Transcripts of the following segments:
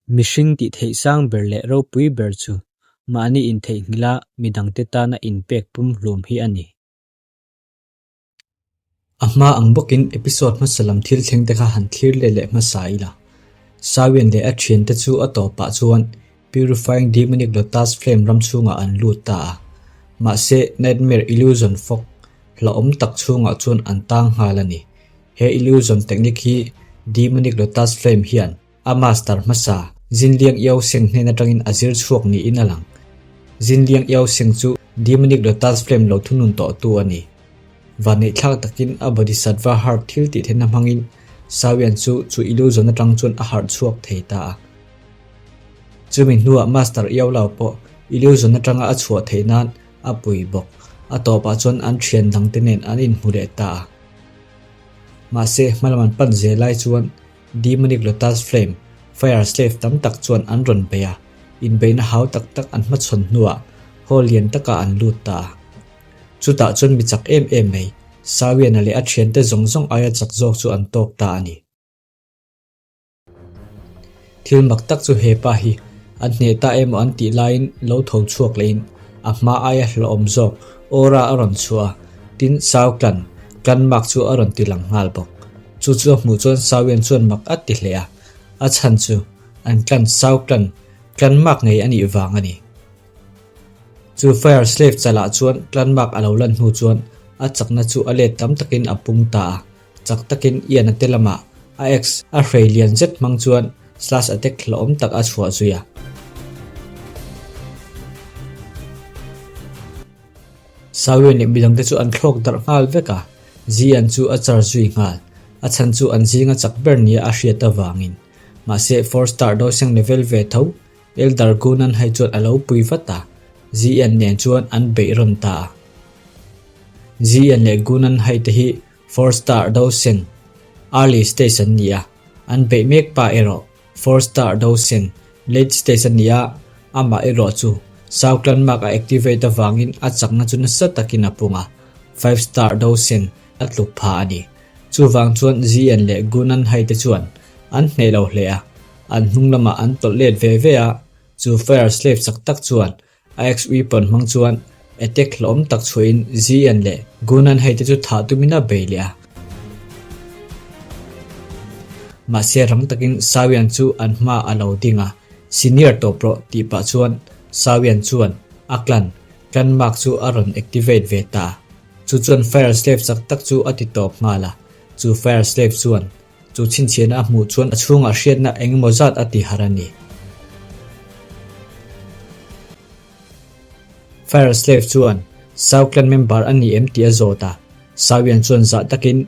Mihring tih theih sang ber leh ropui ber chu mahni intheihnghilha midangte tana inpek pumhlum hi a ni. A hma ang bawkin episode hmasa lam thil thleng te kha han thlir let leh hmasa ila. Sawian leh a thiante chu a tawpah chuan Purifying Demonic Lotus Flame ram chhungah an lut ta a. Mahse, Nightmare Illusion Fog hlauhawm tak chhungah chuan an tang nghal a ni. He illusion technique hi Demonic Lotus Flame hian A master hmasa, Jinliang Yao Seng hnen atangin a zir chhuak niin a lang. Jinliang Yao Seng chu Demonic Lotus Flame lo thunun tawhtu a ni. Vanneihthlak takin a Bodhisattva heart thil tih theihna hmangin Sawian chu chu illusion atang chuan a harh chhuak thei ta a. Chumi hnuah Master Yao Lao pawh illusion atanga a chhuah theih nan a pui bawk. A tawpah chuan an thian dangte nen an inhmu leh ta a. Mahse, hmalam an pan zel lai chuan Demonic Lotus Flame, Fire Slave tam tak chuan an rawn bei a, inbeihna hau tak tak an hmachhawn hnuah hall lian takah an lut ta a. Chutah chuan mi chak em em mai, Sawiana leh a thiante zawng zawng aia chak zawk chu an tawk ta a ni. Thil mak tak chu he pa hi an hneh ta emaw an tih laiin lo tho chhuak lehin a hma aia hlauhawm zawk aura a rawn chhuah a, tin Sau Clan, Clan mark chu a rawn ti lang nghal bawk. Chu chu a hmuh chuan Sawian chuan mak a ti hle a, a chhan chu an clan Sau Clan, Clan mark ngei a nih vang a ni. Chu Fire Slave chalah chuan Clan mark a lo lan hnu chuan a chakna chu a let tam takin a pung ta a, chak takin Ian-a te lamah a axe a hrei lian zet hmang chuan slash attack hlauhawm tak a chhuah zui a. Sawian leh midangte chu an thlawk darh nghal vek a, Zian chu a char zui nghal. A chhan chu an zinga chak ber nia a hriat avangin. Mahse four star doseng level ve tho, Elder Gunan hai chuan a lo pui vat a, Zian nen chuan an beih rawn ta a. Zian leh Gunan hai te hi four star doseng early stage an ni a, an beih mek pa erawh Four star do sen late stage a ni a, amah erawh chu South Landmark a activate avangin a chakna chu nasa takin a pung a, five star do sen a tluk pha a ni. Chuvang chuan Zian leh Gunan Hai te chuan an hneh lo hle a, an hnung lamah an tawlh let ve ve a, chu Fire Slave chak tak chuan a ex-weapon hmang chuan attack hlawm tak chhuahin Zian leh Gunan hei te chu thah tumin a bei leh a. Mahse rang takin Sawian chu an hma a lo ding a, Senior tawp rawh tih pah chuan Sawian chuan a clan, clan mark chu a rawn activate ve ta. Chu chuan Fire Slave chak tak chu a ti tawp nghal a, chu Fire Slave chuan Chu chhinchhiahna a hmuh chuan a chhungah hriatna eng emaw zat a ti harh a ni. Fire Slave chuan Sau clan member a ni em tih a zawt a, Sawian chuan zah takin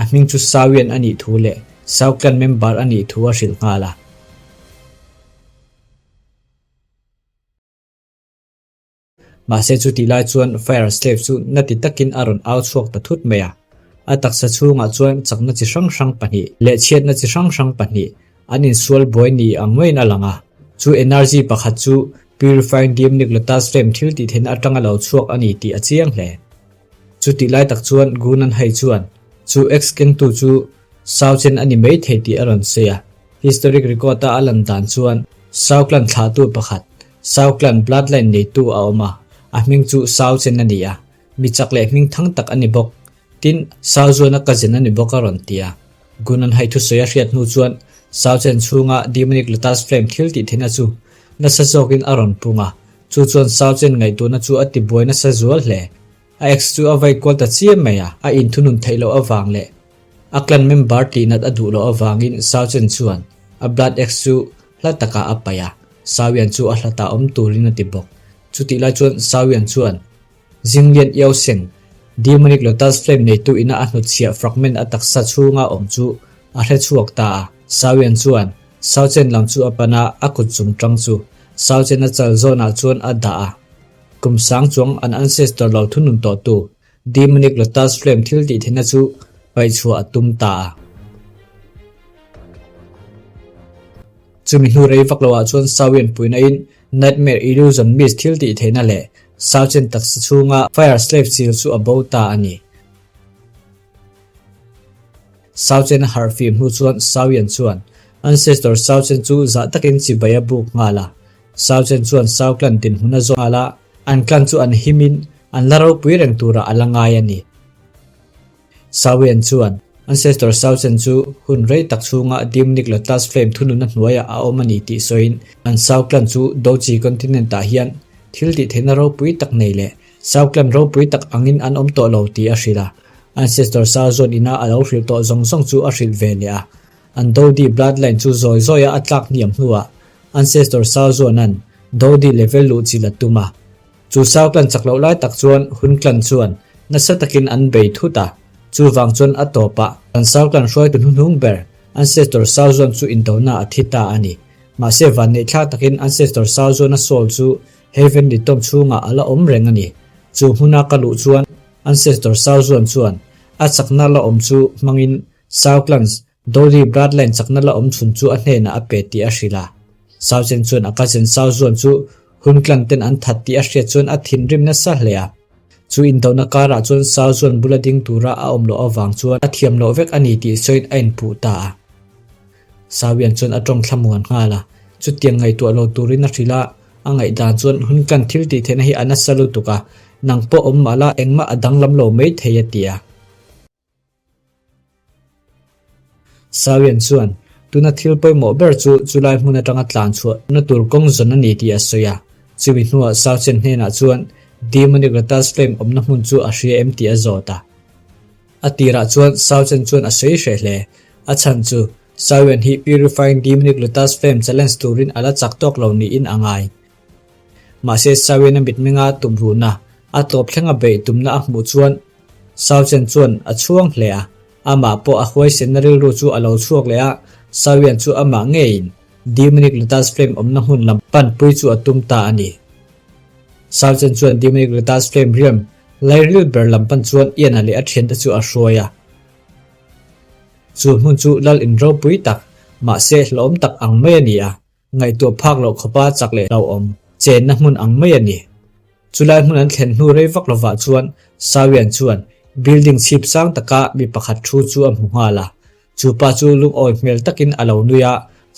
a hming chu Sawian a nih thu leh Sau clan member a nih thu a hrilh nghal a. Mahse chutih lai chuan Fire Slave chu na ti takin a rawn au chhuak ta thut mai a. A taksa chhungah chuan chakna chi hrang hrang pahnih leh chhiatna chi hrang hrang pahnih an insual buai ni ang maiin a lang a. Chu energy pakhat chu Purifying Demonic Lotus Flame thil tih theihna atanga lo chhuak a ni tih a chiang hle. Chutih lai tak chuan Gunan Hai chuan chu ex kengtu chu Sau chen a ni mai thei tih a rawn sawi a. Historic record a a lan dan chuan Sau clan thlahtu pakhat, Sau clan bloodline neitu a awm a, a hming chu Sau Chen a ni a, mi chak leh hming thang tak a ni bawk. Tin, Sau zuan a cousin a ni bawk a rawn ti a. Gun an hai thusawi a hriat hnu chuan Sau Chen chhunga Demonic Lotus Flame thil tih theihna chu nasa zawkin a rawn pung a, chu chuan Sau Chen ngaihtuahna chu a tibuai nasa zual hle. A ex chu a vai kual ta chiam mai a, a inthunun theih loh avang leh a clan member tihnat a duh loh avangin Sao Chen chuan a blood ex chu hla takah a paih a, Sao Yan chu a hlatah awm turin a ti bawk. Chutih lai chuan Sao Yan chuan Jinglian Yao Seng, Demonic Lotus Flame neitu ina a hnutchhiah fragment a taksa chhunga awm chu a hre chhuak ta a. Sao Yan chuan Sao Chen lam chu a pan a, a kut chung tang chu Sao Chen a chal zawnah chuan a dah a. Kum sang chuang an ancestor lo thunun tawhtu Demonic Lotus Flame thil tih theihna chu paihchhuah a tum ta a. Chumi hnu rei vak loah chuan Sawian puina in Nightmare Illusion Mist thil tih theihna leh Sauchen taksa chhunga Fire Slave chil chu a bo ta a ni. Sauchen a harh fim hnu chuan Sawian chuan a Ancestor Sao Chen chu zah takin chibai a buk nghal a. Sao Chen chuan Sao clan dinhmun a zawh nghal a, an clan chu an himin an la ropui reng turah a la ngai a ni. Sawian chuan Ancestor Sao Chen chu hun rei tak chhunga Demonic Lotus Flame thununna hnuaiah a awm a ni tih sawiin an Sao clan chu Doji continent ah hian thil tih theihna ropui tak nei leh Sao clan ropui tak angin an awm tawh lo tih a hrilh a. Ancestor Sao zawn ina a lo hrilh tawh zawng zawng chu a hrilh ve leh a. An Dodi bloodline chu zawi zawia a tlak hniam hnuah Ancestor Sao zawna'n Dodi level luh chilh a tum a. Chu sau clan chak loh lai tak chuan hun clan chuan nasa takin an bei thut a, chuvang chuan a tawpah an sau clan hruaitu hnuhnung ber Ancestor Sao Zuan chu indona a thi ta a ni. Mahse vanneihthlak takin Ancestor Sao Zuana soul chu Heavenly Tomb chhungah a la awm reng a ni. Chu hmuna ka luh chuan Ancestor Sao Zuan chuan a chakna la awm chu hmangin Sao clans Dolly bloodline chakna la awm chhun chu a hnenah a pe tih a hrilh a. Sao Chen chuan a cousin Sao Zuan chu hun clan ten an that tih a hriat chuan a thinrim nasa hle a. Chu indona karah chuan Sao Zuan bula ding tura a awm loh avang chuan a thiam loh vek a ni tih sawiin a inpuh ta a. Sao Yan chuan a tawng thlamuan nghal a, chutiang ngaihtuah lo turin a hrilh a, a ngaihdan chuan hun clan thil tih theihna hi a nasa lutuk a, nang pawh awm mah la engmah a danglam lo maithei a ti a. Sawian chuan, Tuna thil pawimawh ber chu chulai hmun atanga tlan chhuah na tur kawng zawn a ni tih a sawi a. Chumi hnuah Sauchen hnenah chuan Demonic Lotus Flame awmna hmun chu a hria em tih a zawt a. A tirah chuan Sauchen chuan a sawi hreh hle. A chhan chu Sawian hi Purifying Demonic Lotus Flame challenge turin a la chak tawk lo niin a ngai. Mahse Sawian a mitmenga tumruhna, a tawp thlenga beih tumna a hmuh chuan Sauchen chuan a chhuang hle a, amah pawh a huaisenna rilru chu a lo chhuak leh a, Sawian chu amah ngeiin Demonic Lotus Flame awmna hmun lam panpui chu a tum ta a ni. Sauchen chuan Demonic Lotus Flame riam lairil ber lam pan chuan Ian-a leh a thiante chu a hruai a. Chu hmun chu lal in ropui tak, mahse hlawm tak ang mai a ni a. Ngaihtuah phak loh khawpa chak leh hlauhawm chenna hmun ang mai a ni. Chulai hmun an thlen hnu rei vak lovah chuan Sawian chuan building chhip sang taka mi pakhat thu chu a hmu nghal a. Chu pa chu lungawi hmel takin a lo nui a,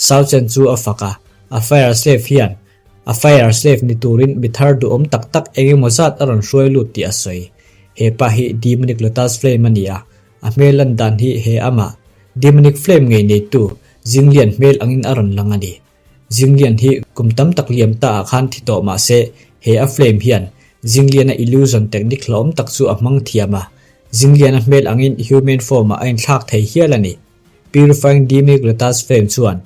Sauchen chu a fak a. A fire slave hian a fire slave ni turin mi thar duhawm tak tak eng emaw zat a rawn hruai lut tih a sawi. He pa hi Demonic Lotus Flame a ni a, A hmel lan dan hi he amah, Demonic Flame ngei neitu, Zinglian hmel angin a rawn lang a ni. Zinglian hi kum tam tak liam ta ah khan thi tawh mah se, he a flame hian Zingliana illusion technique hlawm tak chu a hmang thiam a. Zingliana hmel angin human form ah a inthlak thei hial a ni. Purifying Demonic Lotus Flame chuan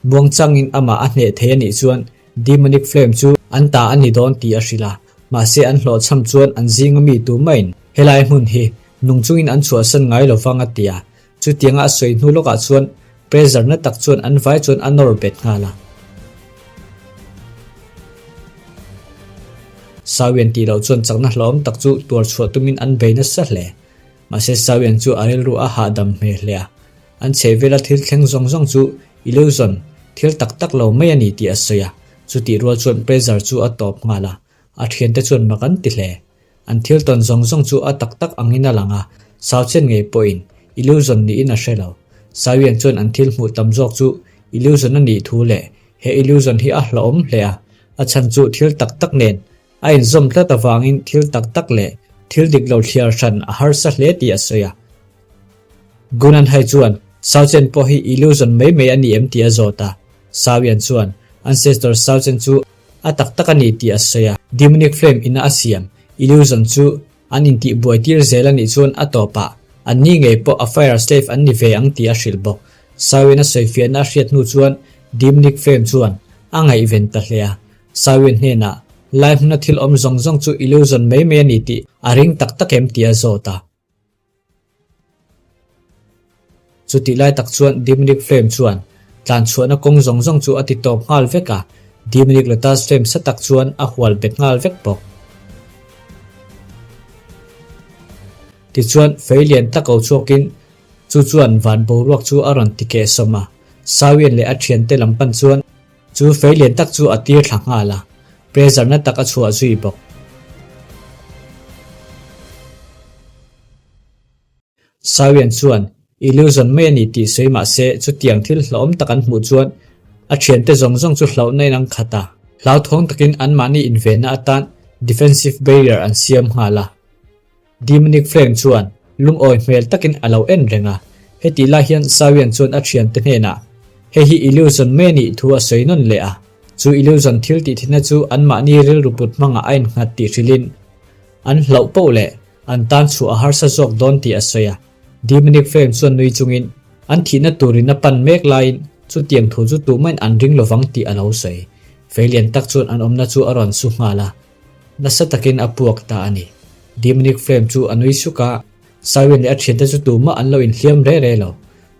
muangchangin amah a hneh thei a nih chuan Demonic Flame chu an ta a ni dawn tih a hrilh a, mahse an hlawhchham chuan an zinga mi tu maiin helai hmun hi nung chungin an chhuahsan ngai lo vang a ti a, chutianga a sawi hnu lawkah chuan pressure na tak chuan an vai chuan a nawr bet nghal a. Sawian tih loh chuan chakna hlauhawm tak chu tuar chhuah tumin an bei nasa hle. Mahse Sawian chu a rilru a hahdam hmel hle a, an chhehvela thil thleng zawng zawng chu illusion, thil tak tak lo mai a ni tih a sawi a, chutih rual chuan pressure chu a tawp nghal a, a thiante chuan mak an ti hle. An thil tawn zawng zawng chu a tak tak angin a lang a, Sauchen ngei pawhin illusion niin a hre lo. Sawian chuan an thil hmuh tam zawk chu illusion a nih thu leh he illusion hi a hlauhawm hle a, a chhan chu thil tak tak nen a inzawm tlat avangin thil tak tak leh thil dik lo thliar hran a harsa hle tih a sawi a. Gunan Hai chuan Sauchen pawh hi illusion mai mai a ni em tih a zawt a, Sawian chuan Ancestor Sauchen chu A tak tak a ni tih a sawi a. Demonic Flame ina a siam illusion chu an intih buai tir zel a nih chuan a tawpah an ni ngei pawh a fire slave an ni ve ang tih a hrilh bawk. Sawin a sawifiahna a hriat hnu chuan Demonic Flame chuan a ngaihven ta hle a. Sawin hnenah lai hmuna thil awm zawng zawng chu illusion mai mai a ni tih a ring tak tak em tih a zawt a. Chutih lai tak chuan Demonic Flame chuan tlan chhuahna kawng zawng zawng chu a ti tawp nghal vek a, Demonic Lotus Flame sa tak chuan a hual bet nghal vek bawk. Tichuan fei lian tak ko chhuakin chu chuan van boruak chu a rawn ti keh sawm a, Sawian leh a thiante lam pan chuan Chu fei lian tak chu a tir thla nghal a, pressure na tak a chhuah zui bawk. Sawian chuan. Illusion mai a ni tih sawi mah se chutiang thil hlauhawm tak an hmuh chuan a thiante zawng zawng chu hlauhna in an khat a. Hlauthawng takin anmahni invenna atan defensive barrier an siam nghal a. Demonic Flame chuan lungawi hmel takin a lo en reng a. Hetih lai hian Sawian chuan a thiante hnenah hei hi illusion mai a nih thu a sawi nawn leh a. Chu illusion thil tih thihna chu anmahni rilru put hmangah a innghat tih hrilhin an hlauh poh leh an tan chhuah a harsa zawk dawn tih a sawi a. Demonic Flame chuan nui chungin an thihna turin a pan mek laiin chutiang thu chu tumahin an ring lovang tih a lo sawi. Fei lian tak chuan an awmna chu a rawn su nghal a. Nasa takin a puak ta a ni. Demonic Flame chu a nui suk a, Siren leh a thiante chu tumah an lo inhliam re re lo.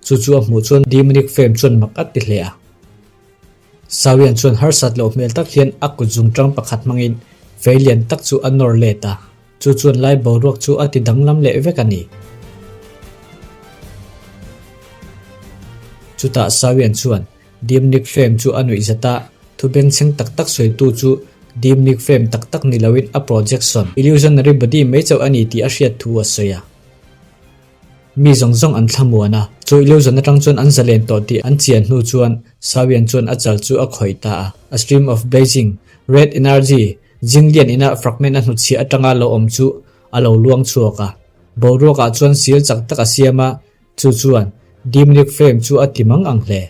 Chu chu a hmuh chuan Demonic Flame chuan mak a ti hle a. Sawian chuan harsat loh hmel tak hian a kut zungtang pakhat hmangin fei lian tak chu a nawr let a, chu chuan lai boruak chu a ti danglam leh vek a ni. Chutah Sawian chuan Demonic Flame chu a nuih zat a, thu bengchheng tak tak sawitu chu Demonic Flame tak tak ni loin a projection, illusionary body mai chauh a ni tih a hriat thu a sawi a. Mi zawng zawng an thlamuan a, chu illusion atang chuan an zalen tawh tih an chian hnu chuan Sawian chuan a chal chu a khawih ta a. A stream of blazing red energy Jinglian ina fragment a hnutchhiah atanga lo awm chu a lo luang chhuak a. Boruakah chuan sil chak tak a siam a, chu chuan Demonic Flame chu a ti mang ang hle.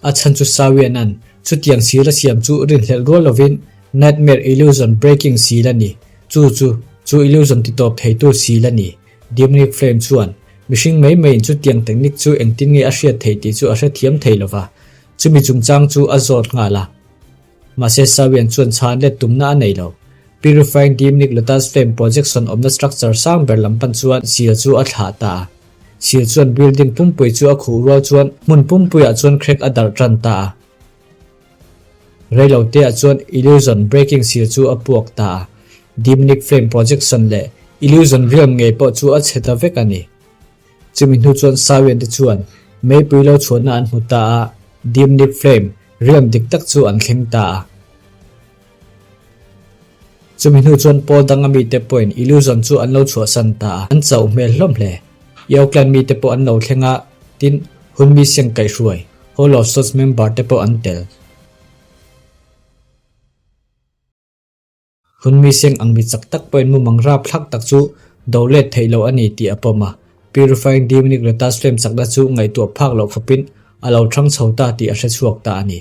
A chhan chu Sawianan chutiang sil a siam chu rinhlelh rual lovin Nightmare Illusion Breaking sil a ni. Chu chu chu illusion titawp theitu sil a ni. Demonic Flame chuan mihring mai maiin chutiang technique chu engtin nge a hriat theih tih chu a hrethiam thei lova, chumi chungchang chu a zawt nghal a. Mahse Sawian chuan chhan let tumna a nei lo. Purifying Demonic Lotus Flame Projection awmna structure sang ber lam pan chuan sil chu a thlah ta a. Sil chuan building pumpui chu a khuh rual chuan hmun pumpuiah chuan crack a darh tan ta a. Reiloteah chuan Illusion Breaking sil chu a puak ta a. Demonic Flame Projection leh Illusion Realm ngei pawh chu a chhe ta vek a ni. Chumi hnu chuan Sawian te chuan meipui lo chhuahna an hmu ta a, Demonic Flame Realm dik tak chu an thleng ta a. Chumi hnu chuan pawl danga mite pawhin Illusion chu an lo chhuahsan ta a, an chauh hmel hlawm hle. Yao clan mite pawh an lo thleng a, tin, Hunmi Siang kaihhruai, Hall of Swords member te pawh an tel. Hunmi Siang ang mi chak tak pawhin mumang rapthlak tak chu do let theih loh a ni tih a pawm a, Purifying Demonic Lotus Flame chakna chu ngaihtuah phak loh khawpin a lo thang chho ta tih a hre chhuak ta a ni.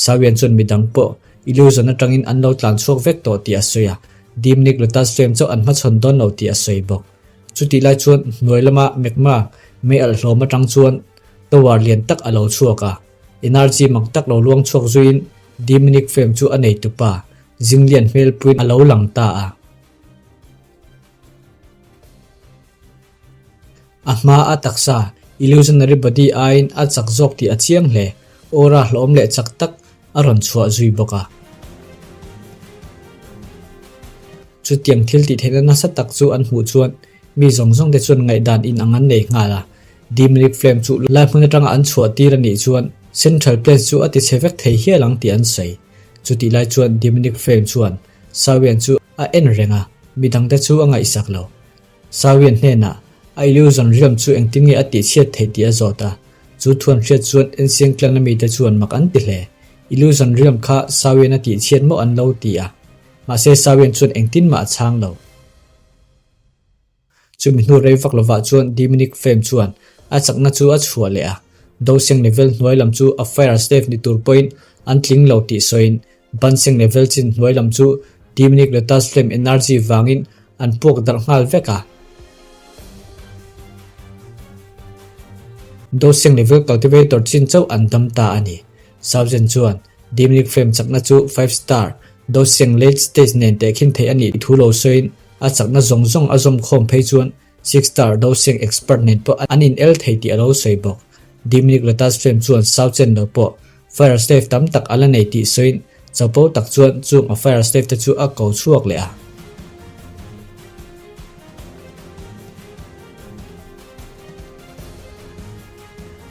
Sawian chuan midang pawh illusion atangin an lo tlan chhuak vek tawh tih a sawi a, Demonic Lotus Flame chauh an hmachhawn dawn lo tih a sawi bawk. Chutih lai chuan hnuai lama magma mei alh hlawm atang chuan tower lian tak a lo chhuak a, energy mak tak lo luang chhuak zuiin Demonic Flame chu a neitupa Zinglian hmelpuiin a lo lang ta a. A hma a taksa, illusionary body, aiin a chak zawk tih a chiang hle. Aura hlawm leh chak tak a rawn chhuah zui bawk a. Chutiang thil tih theihna nasa tak chu an hmuh chuan mi zawng zawng te chuan ngaihdan in ang an nei nghal a. Demonic Flame chu lai hmun atanga an chhuah tir a nih chuan Central Plains chu a ti chhe vek thei hial ang tih an sawi. Chutih lai chuan Demonic Flame chuan Sawian chu a en reng a, midangte chu a ngaihsak lo. Sawian hnenah a illusion realm chu engtin nge a tihchhiat theih tih a zawt a, chu thuan hriat chuan Ancient Clan a mite chuan mak an ti hle. Illusion realm kha Sawian a tihchhiat maw an lo ti a, mahse Sawian chuan engtin mah a chhang lo. Chumi hnu rei vak lovah chuan Demonic Flame chuan a chakna chu a chhuah leh a, Doseng level hnuai lam chu a Fire Slave ni tur pawhin an tling lo tih sawiin Banseng level chin hnuai lam chu Demonic Lotus Flame energy vangin an puak darh nghal vek a. Doseng level cultivator chin chauh an dam ta a ni. Souzen chuan Demonic Flame chakna chu five star Doseng late stage nen tehkhin theih a nih thu lo sawiin a chakna zawng zawng a zawm khawm phei chuan Six Star Doseng expert nen pawh an in el thei tih a lo sawi bawk. Demonic Lotus Flame chuan Souzen lo pawh Fire slave tam tak a la nei tih sawiin chapo tak chuan chung a fire slave te chu a ko chhuak leh a.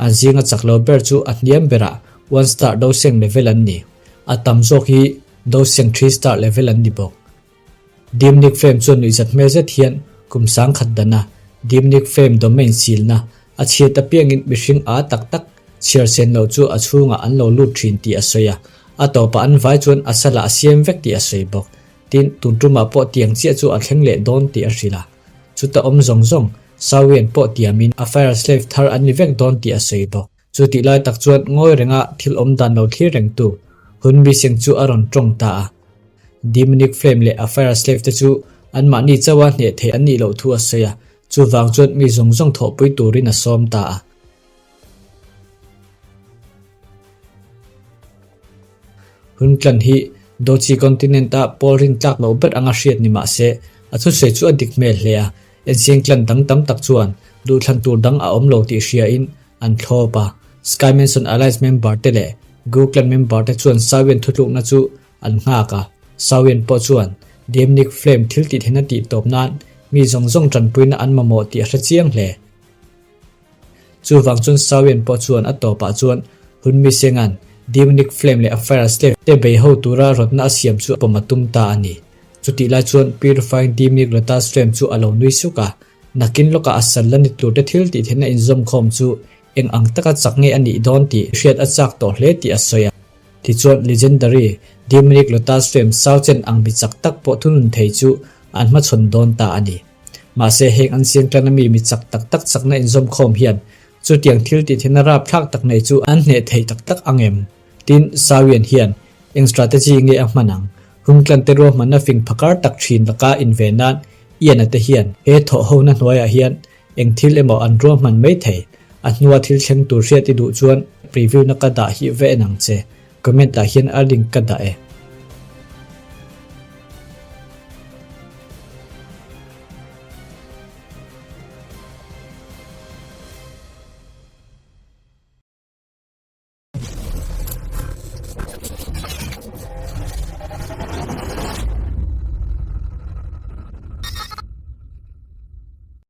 An zinga chak lo ber chu a hniam berah one star doseng level an ni. A tam zawk hi doseng three star level an ni bawk. Demonic Flame chuan nuihzat hmel zet hian kum 10,000 dana Demonic Flame domain silna. A chhiat apiangin mihring a tak tak chhiar sen loh chu a chhungah an lo lut thin tih a sawi a, a tawpah an vai chuan a salah a siam vek tih a sawi bawk. Tin, tun tumah pawh tiang chiah chu a thleng leh dawn tih a hrilh a. Chuta awm zawng zawng, Sawian pawh tiamin a fire slave thar an ni vek dawn tih a sawi bawk. Chu tih lai tak chuan ngawi renga thil awm dan lo thlir rengtu Hun Miseng chu a rawn tawng ta a. Demonic Flame leh a fire slave te chu anmahni chauha hneh theih an nih loh thu a sawi a, chuvang chuan mi zawng zawng thawhpui turin a sawm ta a. Hun tlan hi Dochi continent-a pawl rin tlak loh ber anga hriat ni mah se, a thusawi chu a dik hmel hle a. Ensiang tlan dang tam tak chuan duhthlan tur dang a awm lo tih hriain an thlawp a. Sky Mansion Alliance member te leh Gu clan member te chuan Sawian thutlukna chu an nghak a. Sawian pawh chuan Demonic Flame thil tih theihna tih tawp nan mi zawng zawng tanpuina an mamawh tih a hre chiang hle. Chuvang chuan Sawian pawh chuan a tawpah chuan Hunmi Senga'n Demonic Flame leh a Fire Slave te bei ho tura rawtna a siam chu a pawm a tum ta a ni. Chutih lai chuan Purifying Demonic Lotus Flame chu a lo nui suk a, nakin lawkah a sal la ni turte thil tih theihna inzawmkhawm chu eng ang taka chak nge a nih dawn tih hriat a chak tawh hle tih a sawi a. Tichuan Legendary Demonic Lotus Flame sau chen ang mi chak tak pawh thunun thei chu an hmachhawn dawn ta a ni. Mahse, heng an siam tan ami mi chak tak tak chakna inzawmkhawm hian chutiang thil tih theihna rapthlak tak nei chu an hneh thei tak tak ang em? Tin, Sawian hian eng strategy nge a hman ang? Hungtlante ruahmanna fing phakar tak thin laka inve nan Ian-a te hian he thawhhona hnuaiah hian eng thil emaw an ruahman mai thei. A hnua thil thleng tur hriat i duh chuan preview na ka dah hi va en ang che. Comment ah hian a link ka dah e.